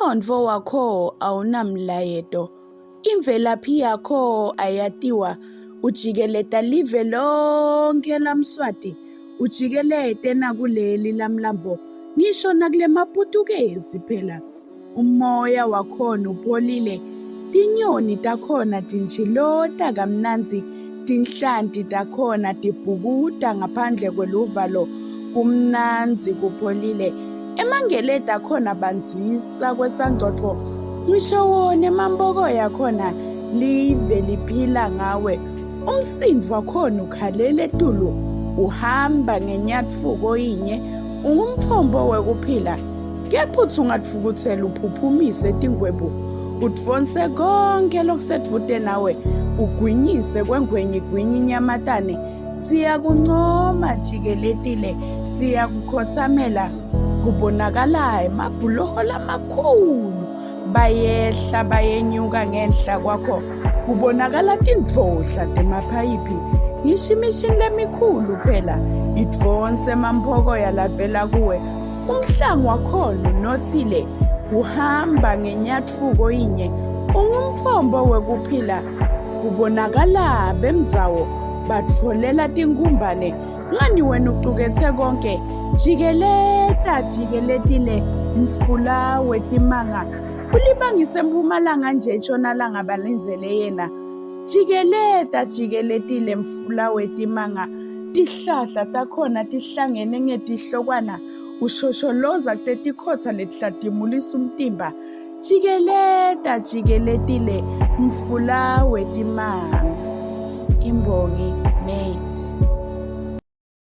Umkhondvo wakho awunamlayeto, imvelaphi yakho ayatiwa, ujikeleta live lonkhe laMswati, ujikelete nakuleli laMlambo, ngisho nakule maPutukezi phela. Umoya wakhona upholile, tinyoni takhona tinjilota kamnandzi, tinhlanti takhona tibhukuda ngaphandle kweluvalo, kumnandzi kupholile. Emangeleti akhona bandzisa kwesangcotfo, ngisho wona emamboko yakhona live liphila ngawe. Umsindvo wakhona ukhalela etulu, uhamba ngenyatfuko yinye, ungumtfombo wekuphila. Kepha utsi ungatfukutsela uphuphumise tingwebu, udvonse konkhe lokusedvute nawe, ugwinyise kwengwenye igwinye inyamatane. Siyakuncoma jikeletile, siyakukhotsamela. Kubonakala emabhuloho lamakhulu, bayehla bayenyuka ngenhla kwakho. Kubonakala tindvodla temaphayiphi, ngisho imishini lemikhulu phela idvonse emamphokoya lavela kuwe. Umhlango wakhona unothile, uhamba ngenyatfuko yinye, ungumtfombo wekuphila. Kubonakala bemdzawo batfolela tinkhumbane, ngani wena ucuketse konke. Jikeleta jikeletile mfula wetimanga, ulibangise empumalanga nje entshonalanga balindzele yena. Jikeleta jikeletile mfula wetimanga, tihlahla takhona tihlangene ngetihlokwana, ushosholoza kutetikhotsa letihlatimulisa umtimba. Jikeleta jikeletile mfula wetimanga. Imbongi.